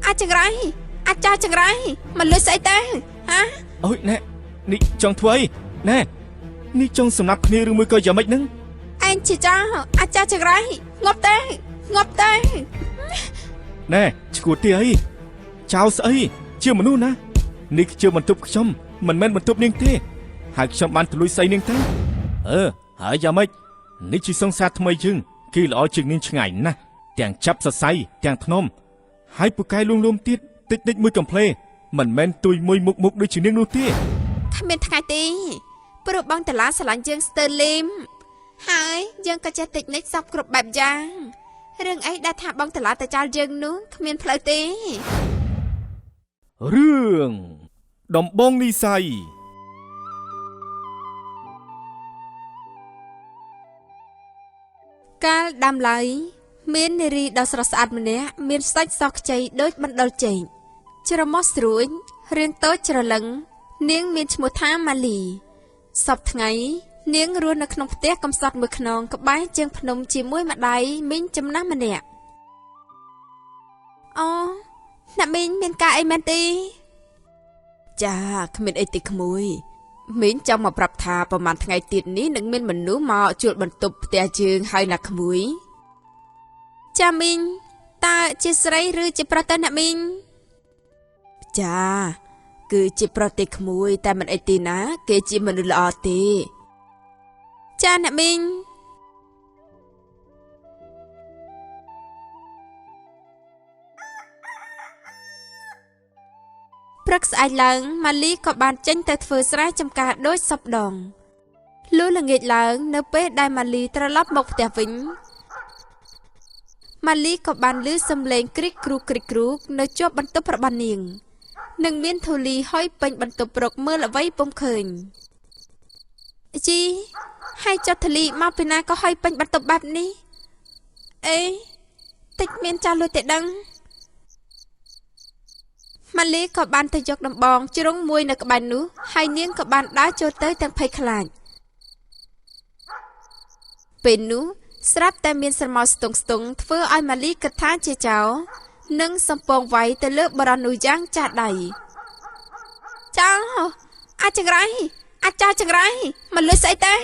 អាចចង្រៃអាចោចង្រៃមកលួចស្អីទៅហ៎ អូយណែនេះចង់ធ្វើអីណែនេះចង់សម្លាប់គ្នាឬមួយក៏យ៉ាងម៉េចហ្នឹង ឯងជាចោអាចោចង្រៃងាប់ទៅងាប់ទៅ ណែឈួតទីអីចោលស្អីជាមនុស្សណានេះជាបន្ទប់ខ្ញុំមិនមែនបន្ទប់នាងទេហើយខ្ញុំបានទលួយស្អីនាងទៅអឺហើយយ៉ាងម៉េចនេះជាសង្សារថ្មីយើងគេល្អជាងនាងឆ្ងាយណាស់ទាំងចាប់សរសៃទាំងធ្នមហើយពូកែលួងលោមទៀតតិចតិចមួយកំភ្លេមិនមែនទុយមួយមុខមុខដូចជានាងនោះទេ គ្មានថ្ងៃទេព្រោះបងតាឡាស្រឡាញ់យើងស្ទើរលីមហើយយើងក៏ចេះតិចនិចសពគ្រប់បែបយ៉ាងរឿងអីដែលថាបងតាឡាទៅចោលយើងនោះគ្មានផ្លូវទេ រឿងដំបងនិស័យ កាលដើមឡើយមាននារីដ៏ស្រស់ស្អាតម្នាក់មានសាច់សខ្ចីដូចបណ្ដុលចេកច្រមុះស្រួញរាងតូចច្រឡឹងនាងមានឈ្មោះថាម៉ាលីសពថ្ងៃនាងរស់នៅក្នុងផ្ទះកំសត់មួយខ្នងក្បែរជើងភ្នំជាមួយម្ដាយមីងចំណាស់ម្នាក់អូអ្នកមីងមានការអីមែនទេចាគ្មានអីទេក្មួយមីងចង់មកប្រាប់ថាប្រហែលថ្ងៃទៀតនេះនឹងមានមនុស្សមកជួលបន្ទប់ផ្ទះយើងហើយណាក្មួយចាមីងតើជាស្រីឬជាប្រុសទៅអ្នកមីងចាគឺជាប្រុសទេក្មួយតែមិនអីទេណាគេជាមនុស្សល្អទេចាអ្នកមីងព្រឹកស្អែកឡើងម៉ាលីក៏បានចេញទៅធ្វើស្រែចម្ការដូចសពដងលុះល្ងាចឡើងនៅពេលដែលម៉ាលីត្រឡប់មកផ្ទះវិញម៉ាលីក៏បានឮសំឡេងគ្រីកគ្រូគ្រីកគ្រូនៅជាប់បន្ទប់របស់នាងនិងមានធូលីហុយពេញបន្ទប់រកមើលអ្វីពុំឃើញជីហើយចុះធូលីមកពីណាក៏ហុយពេញបន្ទប់បែបនេះអេតិចមានចាស់លួចទេដឹងម៉ាលីក៏បានទៅយកដំបងជ្រុងមួយនៅក្បែរនោះហើយនាងក៏បានដើរចូលទៅទាំងភ័យខ្លាចពេលនោះស្រាប់តែមានស្រមោលស្ទង់ស្ទង់ធ្វើឲ្យម៉ាលីគិតថាជាចោរនិងសំពងវាយទៅលើបរិសនោះយ៉ាងចាស់ដៃចោរអាចចង្រៃអាចចោរចង្រៃមកលួចស្អីទៅ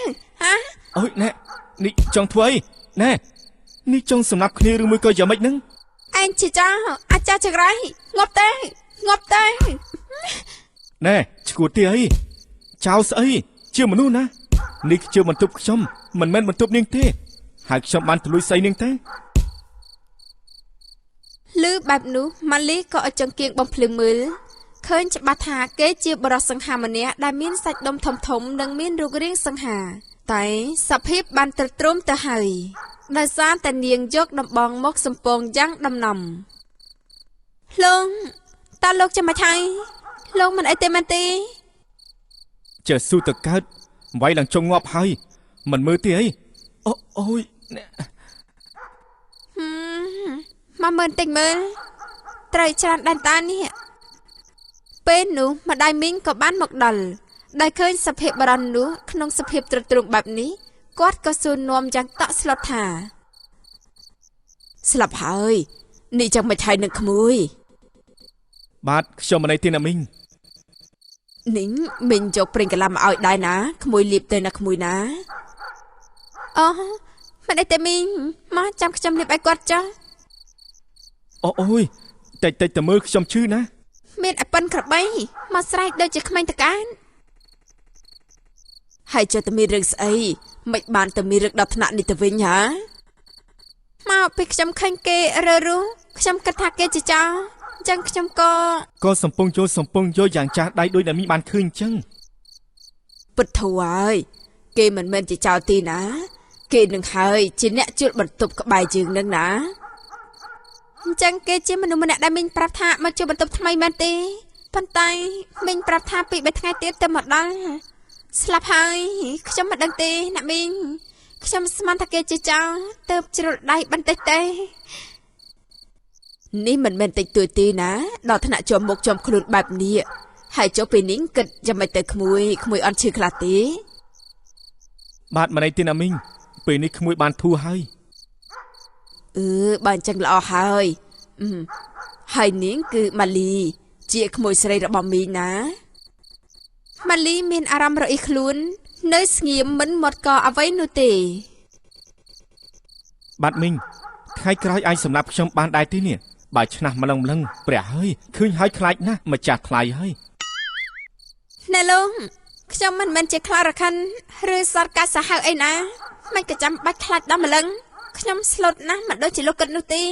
ហ៎ អូយណែនេះចង់ធ្វើអីណែនេះចង់សម្លាប់គ្នាឬមួយក៏យ៉ាងម៉េចហ្នឹង ឯងជាចោរអាចចោរចង្រៃងាប់ទៅងាប់ទៅ ណែឈួតទីអីចោលស្អីជាមនុស្សណានេះជាបន្ទប់ខ្ញុំមិនមែនបន្ទប់នាងទេហើយខ្ញុំបានទលួយស្អីនាងទេ ឮបែបនោះម៉ាលីក៏ឲ្យចង្គៀងបំភ្លឺមើលឃើញច្បាស់ថាគេជាបរិសសង្ហាម្នាក់ដែលមានសាច់ដុំធំធំនិងមានរូបរាងសង្ហាតែសភាពបានទ្រុឌទ្រោមទៅហើយដោយសារតែនាងយកដំបងមកសំពងយ៉ាងដំណំលោកតើលោកចាំមិនហើយលោកមិនអីទេមែនទេ ចេះស៊ូទៅកើតវាយឡើងចុងងាប់ហើយមិនមើលទេអីអូអូយណែ មកមើលតិចមើលត្រូវច្រើនដែនតានេះពេលនោះម្ដាយមីងក៏បានមកដល់ដែលឃើញសភាពបរិសនោះក្នុងសភាពទ្រុឌទ្រោមបែបនេះគាត់ក៏សួរនាំយ៉ាងតក់ស្លុតថាស្លាប់ហើយនេះចាំមិនហើយនឹងក្មួយ បាទខ្ញុំមិនអីទេណាមីង នេះមីងយកប្រេងកាឡាមកឲ្យដែរណាក្មួយលៀបទៅណាក្មួយណាអូមិនអីទេមីងមកចាំខ្ញុំលៀបឲ្យគាត់ចុះ អូអូយតិចតិចតែមើលខ្ញុំឈឺណា មានអប៉ិនក្របីមកស្រែកដូចជាក្មេងតកានហើយចុះតែមានរឿងស្អីមិនបានតែមានរឿងដល់ថ្នាក់នេះទៅវិញហ៎មកពេលខ្ញុំឃើញគេរើរុះខ្ញុំគិតថាគេជាចោរអញ្ចឹងខ្ញុំក៏ សំពងចូលសំពងយកយ៉ាងចាស់ដៃដូចដែលមីងបានឃើញអញ្ចឹង ពិតធូរហើយគេមិនមែនជាចោរទីណាគេនឹងហើយជាអ្នកជួលបន្ទប់ក្បែរយើងនឹងណាអញ្ចឹងគេជាមនុស្សម្នាក់ដែលមីងប្រាប់ថាមកជួលបន្ទប់ថ្មីមែនទេប៉ុន្តែមីងប្រាប់ថាពី3ថ្ងៃទៀតទៅមកដល់ស្លាប់ហើយខ្ញុំមិនដឹងទេអ្នកមីងខ្ញុំស្មានថាគេជាចោរទៅជ្រុលដៃបន្តិចទេនេះមិនមែនតិចតួចទេណាដល់ថ្នាក់ជាប់មុខជាប់ខ្លួនបែបនេះហើយចុះពេលនេះគិតយ៉ាងម៉េចទៅក្មួយក្មួយអត់ឈឺខ្លះទេ បាទមិនអីទេណាមីងពេលនេះក្មួយបានធូរហើយ អឺបើអញ្ចឹងល្អហើយ ហើយនាងគឺម៉ាលី ជាក្មួយស្រីរបស់មីងណាម៉ាលីមានអារម្មណ៍រអ៊ីខ្លួន នៅស្ងៀមមិនមាត់កអ្វីនោះទេ បាទមីងថ្ងៃក្រោយអាចសម្លាប់ខ្ញុំបានដែរទេនេះបើឆ្នះម្លឹងម្លឹងព្រះហើយឃើញហើយខ្លាចណាស់ម្ចាស់ថ្លៃហើយ ណែលោកខ្ញុំមិនមែនជាខ្លារខិនឬសត្វកាចសាហាវអីណាមិនក៏ចាំបាច់ខ្លាចដល់ម្លឹងខ្ញុំស្លូតណាស់មិនដូចជាលោកគិតនោះទេ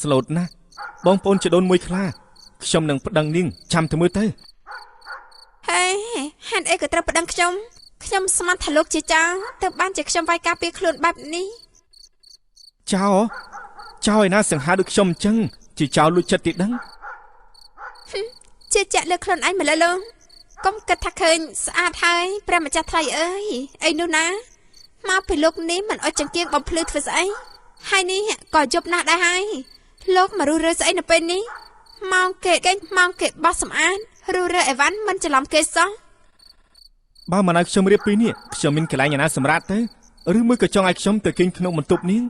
ស្លូតណាស់បងប្អូនជាដូនមួយខ្លាខ្ញុំនឹងប្តឹងនាងចាំទៅមើលទៅ ហេហេតុអីក៏ត្រូវប្តឹងខ្ញុំខ្ញុំស្មានថាលោកជាចៅទើបបានជាខ្ញុំវាយការពារខ្លួនបែបនេះ ចោលចោលឯណាសង្ហាដូចខ្ញុំអញ្ចឹងជាចោលលួចចិត្តទីដឹង ជាជាក់លើខ្លួនឯងម្ល៉េះលោកកុំគិតថាឃើញស្អាតហើយព្រះម្ចាស់ថ្លៃអើយអីនោះណាមកពីលោកនេះមិនអុចចង្គៀងបំភ្លឺធ្វើស្អីហើយនេះក៏យប់ណាស់ដែរហើយលោកមករុះរើស្អីនៅពេលនេះម៉ោងគេគេងម៉ោងគេបោះសម្អាតរុះរើអីវ៉ាន់មិនច្រឡំគេសោះ បើមិនឲ្យខ្ញុំរៀបពីនេះខ្ញុំមានកន្លែងឯណាសម្រាប់ទៅឬមួយក៏ចង់ឲ្យខ្ញុំទៅគេងក្នុងបន្ទប់នាង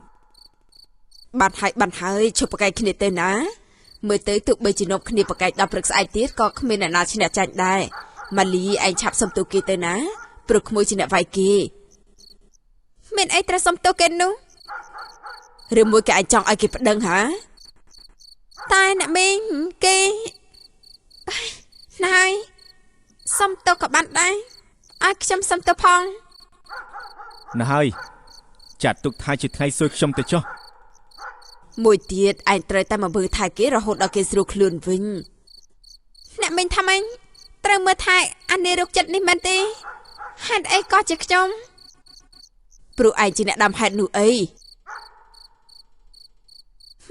បាត់ហើយបាត់ហើយឈប់ប្រកែកគ្នាទៅណាមើលទៅទោះបីជានប់គ្នាប្រកែកដល់ព្រឹកស្អែកទៀតក៏គ្មានអ្នកណាឈ្នះចាញ់ដែរម៉ាលីឯងឆាប់សុំទោសគេទៅណាព្រោះក្មួយជាអ្នកវាយគេមានអីត្រូវសុំទោសគេនោះឬមួយក៏ឯងចង់ឲ្យគេប្តឹងហាតែអ្នកមីងគេណៃសុំទោសក៏បានដែរឲ្យខ្ញុំសុំទោសផង ណាហើយចាត់ទុកថាជាថ្ងៃសួយខ្ញុំទៅចុះ មួយទៀតឯងត្រូវតែមកមើលថែគេរហូតដល់គេស្រួលខ្លួនវិញអ្នកមីងថាម៉េចត្រូវមើលថែអានេះរោគចិត្តនេះមែនទេហេតុអីក៏ជាខ្ញុំព្រោះឯងជាអ្នកដាំហេតុនោះអី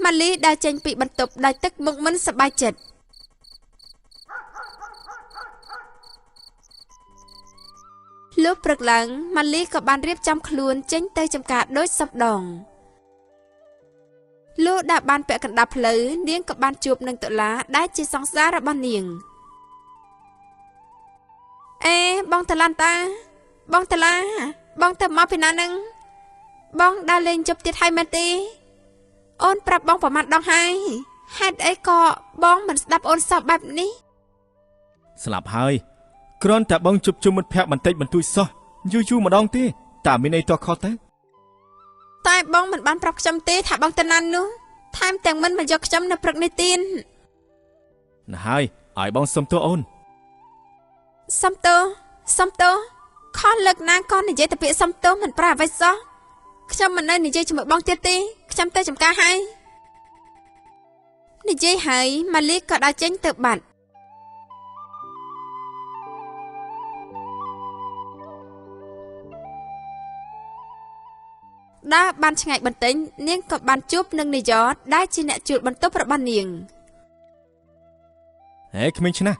ម៉ាលីដើរចេញពីបន្ទប់ដោយទឹកមុខមិនសប្បាយចិត្តលុះព្រឹកឡើងម៉ាលីក៏បានរៀបចំខ្លួនចេញទៅចំការដូចសពដងលុះដែលបានពាក់កណ្ដាលផ្លូវនាងក៏បានជួបនឹងតុលាដែលជាសង្សាររបស់នាងអេបងតឡានតាបងតឡាបងទៅមកពីណានឹងបងដើរលេងជប់ទៀតហើយមែនទេអូនប្រាប់បងប្រមាណដងហើយហេតុអីក៏បងមិនស្ដាប់អូនសោះបែបនេះ ស្លាប់ហើយគ្រាន់តែបងជប់ជុំមិត្តភ័ក្តិបន្តិចបន្តួចសោះយូរយូរម្ដងទេតើមានអីតខុសទៅ តែបងមិនបានប្រាប់ខ្ញុំទេថាបងទៅណានោះថែមទាំងមិនមកយកខ្ញុំនៅព្រឹកនេះទៀត ណាហើយឲ្យបងសុំទោសអូន សុំទោសសុំទោសខំលើកណាក៏និយាយតែពាក្យសុំទោសមិនប្រាអ្វីសោះខ្ញុំមិននៅនិយាយជាមួយបងទៀតទេខ្ញុំទៅចំការហើយនិយាយហើយម៉ាលីក៏ដើរចេញទៅបាត់ដើរបានឆ្ងាយបន្តិចនាងក៏បានជួបនឹងនាយតដែលជាអ្នកជួលបន្ទប់របស់នាង ហេក្មេងឆ្នះ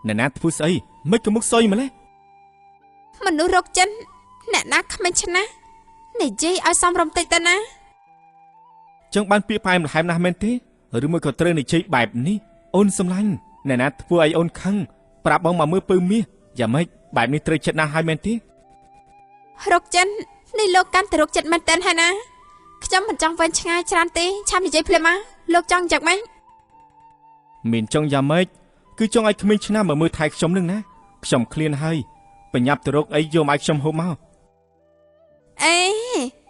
អ្នកណាធ្វើស្អីមិនក៏មុខសុយម្ល៉េះ មនុស្សរកចិនអ្នកណាក្មេងឆ្នះនិយាយឲ្យសមរម្យតិចទៅណា ចង់បានពាក្យផ្អែមល្ហែមណាស់មែនទេឬមួយក៏ត្រូវនិយាយបែបនេះអូនសំឡាញ់អ្នកណាធ្វើឲ្យអូនខឹងប្រាប់បងមកមើលពៅមាសយ៉ាងម៉េចបែបនេះត្រូវចិត្តណាស់ហើយមែនទេ រកចិននេះលោកកាន់តែរកចិត្តមែនតើហើយណាខ្ញុំមិនចង់វែងឆ្ងាយច្រើនទេឆាប់និយាយភ្លាមមកលោកចង់យ៉ាងម៉េច មានចង់យ៉ាងម៉េចគឺចង់ឲ្យក្មេងឆ្នះមកមើលថែខ្ញុំនឹងណាខ្ញុំឃ្លានហើយបញ្ញាប់ទៅរកអីយកមកឲ្យខ្ញុំហូបមក អេ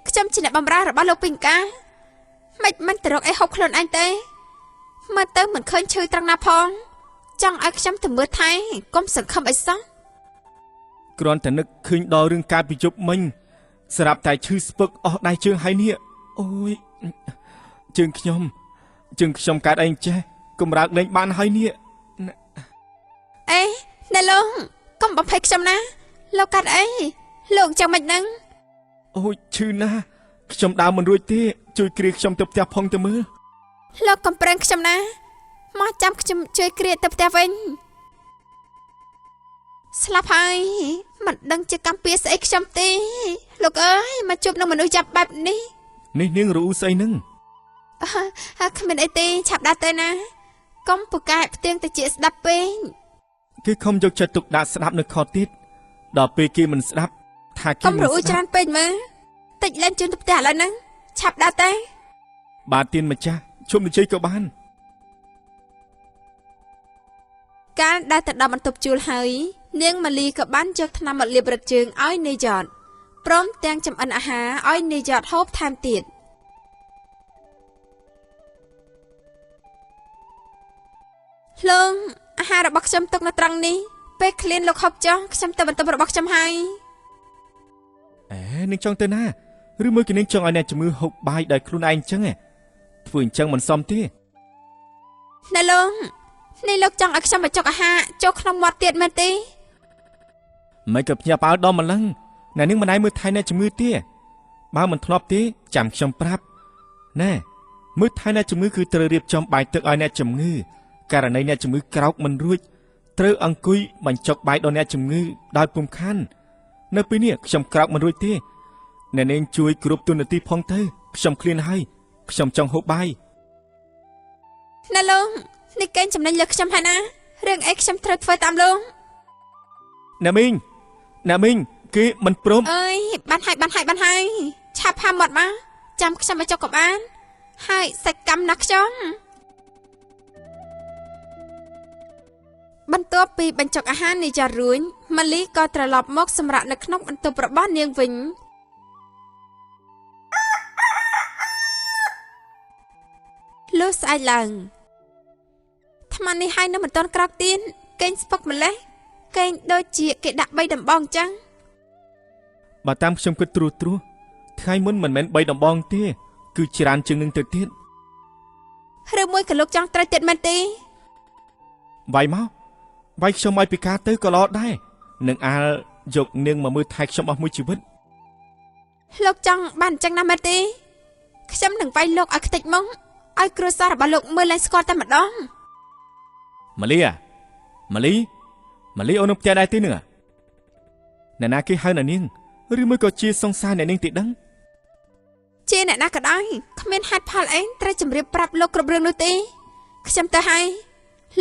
ខ្ញុំជាអ្នកបម្រើរបស់លោកពីងកាមិនមិនទៅរកអីហូបខ្លួនឯងទេមើលទៅមិនឃើញឈឺត្រង់ណាផងចង់ឲ្យខ្ញុំទៅមើលថែកុំសង្ឃឹមអីសោះ គ្រាន់តែនឹកឃើញដល់រឿងការពិជប់មិញស្រាប់តែឈឺស្ពឹកអស់ដៃជើងហើយនេះអូយជើងខ្ញុំជើងខ្ញុំកើតអីចេះកម្រើកលេងបានហើយនេះ អេណែលោកកុំបំភ័យខ្ញុំណាលោកកាត់អីលោកចឹងមិនហ្នឹង អូយឈឺណាស់ខ្ញុំដើរមិនរួចទេជួយគ្រាខ្ញុំទៅផ្ទះផងទៅមើល លោកកំប្រេងខ្ញុំណាមកចាំខ្ញុំជួយគ្រាទៅផ្ទះវិញស្លាប់ហើយមិនដឹងជាកម្មពៀស្អីខ្ញុំទេលោកអើយមកជួបនឹងមនុស្សចាប់បែបនេះ នេះនាងរអ៊ូស្អីហ្នឹង អើគ្មានអីទេឆាប់ដើរទៅណាកុំពូកែផ្ទៀងតិចស្ដាប់ពេក គេខំយកចិត្តទុកដាក់ស្ដាប់នៅខទៀតដល់ពេលគេមិនស្ដាប់ថាគេ កុំ មិនស្ដាប់ រអ៊ូច្រើនពេកមើលតិចលែងជូនទៅផ្ទះឥឡូវហ្នឹងឆាប់ដើរទៅ បាទទៀនម្ចាស់ ឈប់និយាយក៏បាន កាលដែលទៅដល់បន្ទប់ជួលហើយនាងម៉ាលីក៏បានយកថ្នាំមកលាបរឹតជើងឲ្យនាយយ៉តព្រមទាំងចម្អិនអាហារឲ្យនាយយ៉តហូបថែមទៀតលោកអាហាររបស់ខ្ញុំទុកនៅត្រង់នេះពេលឃ្លានលោកហូបចុះខ្ញុំទៅបន្ទប់របស់ខ្ញុំហើយ អេនាងចង់ទៅណាឬមួយក៏នាងចង់ឲ្យអ្នកជំងឺហូបបាយដោយខ្លួនឯងចឹងហ៎ធ្វើអញ្ចឹងមិនសមទេ ណែលោកនេះលោកចង់ឲ្យខ្ញុំបញ្ចុកអាហារចូលក្នុងមាត់ទៀតមែនទេ មិនក៏ភ្ញាក់ផ្អើលដល់ម្លឹងអ្នកនាងមិនឯងមើលថែអ្នកជំងឺទេបើមិនធ្លាប់ទេចាំខ្ញុំប្រាប់ណែមើលថែអ្នកជំងឺគឺត្រូវរៀបចំបាយទឹកឲ្យអ្នកជំងឺករណីអ្នកជំងឺក្រោកមិនរួចត្រូវអង្គុយបញ្ចុកបាយដល់អ្នកជំងឺដោយពុំខាននៅពេលនេះខ្ញុំក្រោកមិនរួចទេអ្នកនាងជួយគ្រប់ទូនាទីផងទៅខ្ញុំឃ្លានហើយខ្ញុំចង់ហូបបាយ ណែលោកនេះកេងចំណេញលើខ្ញុំហើយណារឿងអីខ្ញុំត្រូវធ្វើតាមលោក អ្នកមីងអ្នកមីងគេមិនព្រម អើយបានហើយបានហើយបានហើយឆាប់ហាមាត់មកចាំខ្ញុំបញ្ចុកក៏បានហើយសាច់កម្មណាស់ខ្ញុំបន្ទាប់ពីបញ្ចុកអាហារនេះចារួញម៉ាលីក៏ត្រឡប់មកសម្រាកនៅក្នុងបន្ទប់របស់នាងវិញលុះស្អែកឡើងអាត្មានេះហើយនៅមិនទាន់ក្រោកទៀនកេងស្ពុកម្លេះកេងដូចជាគេដាក់បីដំបងអញ្ចឹង បើតាមខ្ញុំគិតត្រួសត្រាសថ្ងៃមុនមិនមែន3ដំបងទេគឺច្រើនជាងនឹងទៅទៀត ឬមួយក៏លោកចង់ត្រូវទៀតមែនទេ វាយមកវាយខ្ញុំឲ្យពិការទៅក៏ល្អដែរនឹងអាលយកនាងមកមើលថែខ្ញុំអស់មួយជីវិត លោកចង់បានអញ្ចឹងណាស់មែនទេខ្ញុំនឹងវាយលោកឲ្យខ្ទេចមកឲ្យគ្រួសាររបស់លោកមើលឡើងស្គាល់តែម្ដង ម៉ាលីម៉ាលីម៉ាលីអូននៅផ្ទះដែរទេនឹងអ្នកណាគេហៅអ្នកនាងឬមួយក៏ជាសង្សារអ្នកនាងទេដឹង ជាអ្នកណាក៏ដោយគ្មានហេតុផលអីត្រូវជម្រាបប្រាប់លោកគ្រប់រឿងនោះទេខ្ញុំទៅហើយ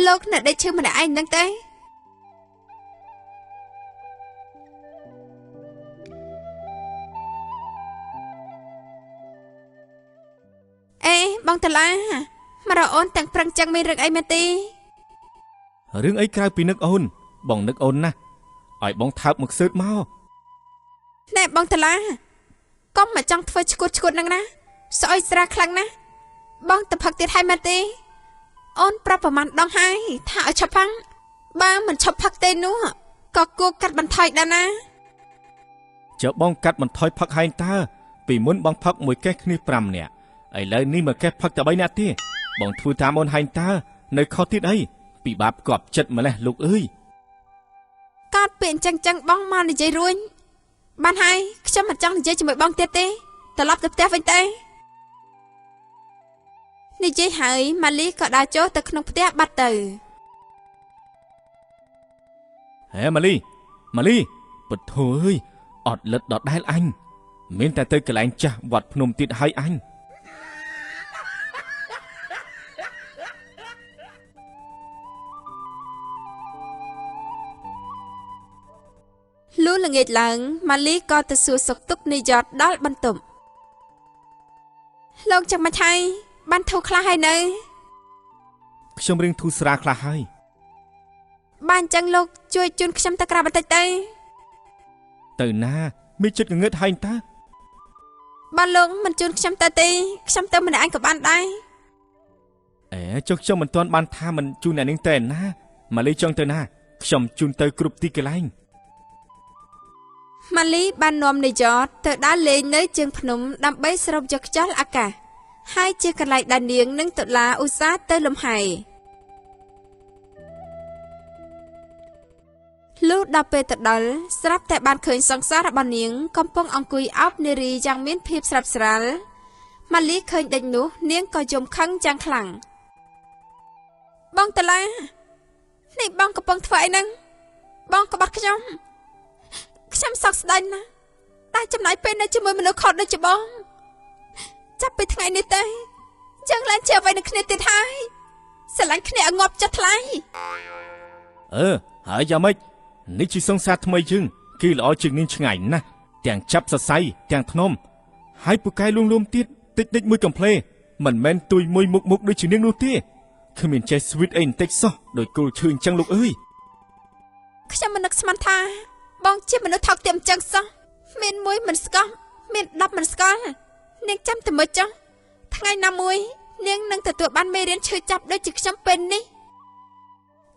លោកនៅដេកឈឺម្នាក់ឯងហ្នឹងទេអេបងតឡាមករកអូនទាំងប្រឹងចឹងមានរឿងអីមែនទេ រឿងអីក្រៅពីនឹកអូនបងនឹកអូនណាស់ឲ្យបងថើបមកសើតមក ណែបងតឡាកុំមកចង់ធ្វើឈួតឈួតហ្នឹងណាស្អុយស្រាខ្លាំងណាស់បងទៅផឹកទៀតហើយមែនទេអូនប្រាប់ប្រហែលដងហើយថាឲ្យឈប់ផឹងបើមិនឈប់ផឹកទេនោះក៏គួរកាត់បន្ថយដែរណា ចុះបងកាត់បន្ថយផឹកហើយតើពីមុនបងផឹកមួយកេះគ្នា5នាក់ឥឡូវនេះមួយកេះផឹកតែ3នាក់ទេបងធ្វើតាមអូនហើយតើនៅខុសទៀតអីពិបាកកប់ចិត្តម្លេះលោកអើយ កាត់ពេលអញ្ចឹងចឹងបងមកនិយាយរួញបានហើយខ្ញុំមិនចង់និយាយជាមួយបងទៀតទេត្រឡប់ទៅផ្ទះវិញទេនិយាយហើយម៉ាលីក៏ដើរចូលទៅក្នុងផ្ទះបាត់ទៅ ហេម៉ាលីម៉ាលីពុទ្ធោអើយអត់លិតដដែលអញមានតែទៅកន្លែងចាស់វត្តភ្នំទៀតហើយអញ លុះល្ងាចឡើងម៉ាលីក៏ទៅសួរសុខទុក្ខនាយយ៉តដល់បន្ទប់លោកចាំមិនហើយបានធូរខ្លះហើយនៅ ខ្ញុំរៀងធូរស្រាលខ្លះហើយ បានអញ្ចឹងលោកជួយជូនខ្ញុំទៅក្រៅបន្តិចទៅ ទៅណាមានចិត្តងងឹតហើយតើ បើលោកមិនជូនខ្ញុំទៅទេខ្ញុំទៅម្នាក់ឯងក៏បានដែរ អេចុះខ្ញុំមិនទាន់បានថាមិនជូនអ្នកនាងទៅឯណាម៉ាលីចង់ទៅណាខ្ញុំជូនទៅគ្រប់ទីកន្លែង ម៉ាលីបាននាំនាយយ៉តទៅដើរលេងនៅជើងភ្នំដើម្បីស្រូបយកខ្យល់អាកាសហើយជាកន្លែងដែលនាងនិងតុលាឧស្សាហ៍ទៅលំហែលុះដល់ពេលទៅដល់ស្រាប់តែបានឃើញសង្សាររបស់នាងកំពុងអង្គុយអោបនារីយ៉ាងមានភាពស្រាប់ស្រាលម៉ាលីឃើញដេចនោះនាងក៏យំខឹងយ៉ាងខ្លាំងបងតឡានេះបងកំពុងធ្វើអីហ្នឹងបងក្បត់ខ្ញុំខ្ញុំសោកស្ដាយណាស់ដែលចំណាយពេលនៅជាមួយមនុស្សខុសដូចជាបងចាប់ពីថ្ងៃនេះទៅយើងឡើងជាអ្វីនឹងគ្នាទៀតហើយស្រឡាញ់គ្នាឲ្យងាប់ចិត្តថ្លៃ អឺហើយយ៉ាងម៉េចនេះជាសង្សារថ្មីយើងគឺល្អជាងនាងឆ្ងាយណាស់ទាំងចាប់សរសៃទាំងធ្នមហើយពូកែលួងលោមទៀតតិចតិចមួយកំភ្លេ មិនមែនទុយមួយមុខមុខដូចជានាងនោះទេគ្មានចេះស្វីតអីបន្តិចសោះដោយគល់ឈឺអញ្ចឹងលោកអើយ ខ្ញុំមិននឹកស្មានថាបងជាមនុស្សថោកទាបអញ្ចឹងសោះមានមួយមិនស្គាល់មាន10មិនស្គាល់នាងចាំតែមើលចុះថ្ងៃណាមួយនាងនឹងទទួលបានមេរៀនឈឺចាប់ដូចជាខ្ញុំពេលនេះ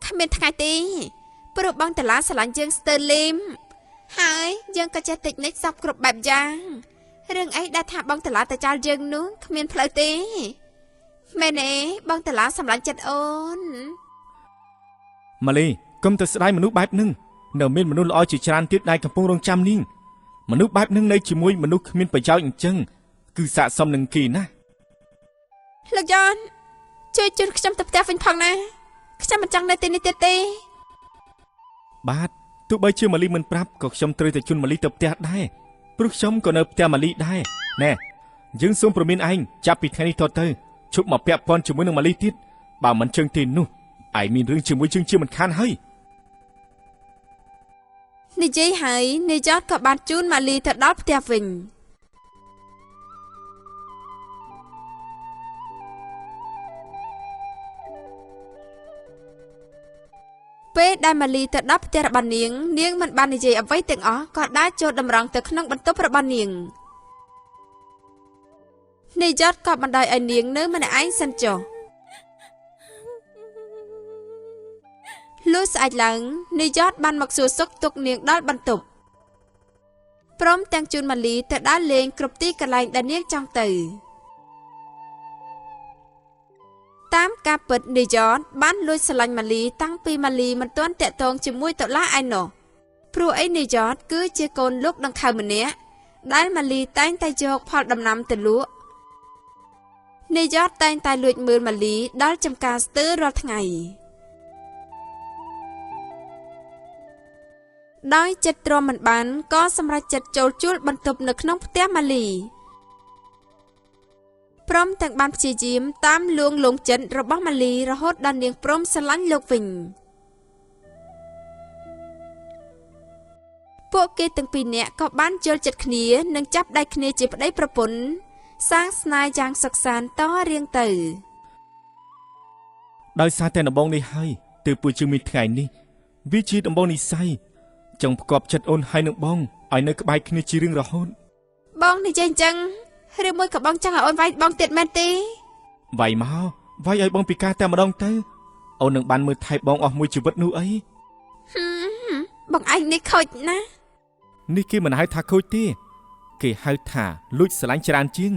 គ្មានថ្ងៃទេព្រោះបងតាឡាស្រឡាញ់យើងស្ទើរលីមហើយយើងក៏ចេះតិចនិចសពគ្រប់បែបយ៉ាងរឿងអីដែលថាបងតាឡាទៅចោលយើងនោះគ្មានផ្លូវទេមែនទេបងតាឡាសម្លាញ់ចិត្តអូន ម៉ាលីកុំទៅស្ដាយមនុស្សបែបហ្នឹងនៅមានមនុស្សល្អជាច្រើនទៀតដែលកំពុងរងចាំនាងមនុស្សបែបហ្នឹងនៅជាមួយមនុស្សគ្មានប្រយោជន៍អញ្ចឹងគឺស័ក្តិសមនឹងគេណាស់ លោកយ៉នជួយជូនខ្ញុំទៅផ្ទះវិញផងណាខ្ញុំមិនចង់នៅទីនេះទៀតទេ បាទទោះបីជាម៉ាលីមិនប្រាប់ក៏ខ្ញុំត្រូវតែជូនម៉ាលីទៅផ្ទះដែរព្រោះខ្ញុំក៏នៅផ្ទះម៉ាលីដែរណែយើងសូមព្រមានឯងចាប់ពីថ្ងៃនេះតទៅឈប់មកពាក់ព័ន្ធជាមួយនឹងម៉ាលីទៀតបើមិនជឹងទេនោះឯងមានរឿងជាមួយជឹងជាមិនខានហើយ និយាយហើយនាយយ៉តក៏បានជូនម៉ាលីទៅដល់ផ្ទះវិញពេលដែលម៉ាលីទៅដល់ផ្ទះរបស់នាងនាងមិនបាននិយាយអ្វីទាំងអស់ក៏ដើរចូលតម្រង់ទៅក្នុងបន្ទប់របស់នាងនាយយ៉តក៏បណ្ដោយឲ្យនាងនៅម្នាក់ឯងសិនចុះលុះស្អែកឡើងនាយយ៉តបានមកសួរសុខទុក្ខនាងដល់បន្ទប់ព្រមទាំងជូនម៉ាលីទៅដើរលេងគ្រប់ទីកន្លែងដែលនាងចង់ទៅតាមការពិតនាយយ៉តបានលួចស្រឡាញ់ម៉ាលីតាំងពីម៉ាលីមិនទាន់តាក់ទងជាមួយតុលាឯណោះព្រោះអីនាយយ៉តគឺជាកូនលោកដង្ខៅម្នាក់ដែលម៉ាលីតែងតែយកផលដំណាំទៅលក់នាយយ៉តតែងតែលួចមើលម៉ាលីដល់ចំការស្ទើររាល់ថ្ងៃដោយចិត្តទ្រាំមិនបានក៏សម្រេចចិត្តចូលជួលបន្ទប់នៅក្នុងផ្ទះម៉ាលីព្រមទាំងបានព្យាយាមតាមលួងលោមចិត្តរបស់ម៉ាលីរហូតដល់នាងព្រមស្រឡាញ់លោកវិញពួកគេទាំងពីរនាក់ក៏បានយល់ចិត្តគ្នានិងចាប់ដៃគ្នាជាប្តីប្រពន្ធសាងស្នេហ៍យ៉ាងសុខសាន្តតរៀងទៅ ដោយសារតែដំបងនេះហើយទើបពួកយើងមានថ្ងៃនេះវាជាដំបងនិស័យចង់ផ្គប់ចិត្តអូនហើយនឹងបងឲ្យនៅក្បែរគ្នាជារៀងរហូត បងនិយាយអញ្ចឹងឬមួយក៏បងចង់ឲ្យអូនវាយបងទៀតមែនទេ វាយមកវាយឲ្យបងពិការតែម្ដងទៅអូននឹងបានមើលថែបងអស់មួយជីវិតនោះអី បងឯងនេះខូចណាស់ នេះគេមិនហៅថាខូចទេគេហៅថាលួចស្រឡាញ់ច្រើនជាង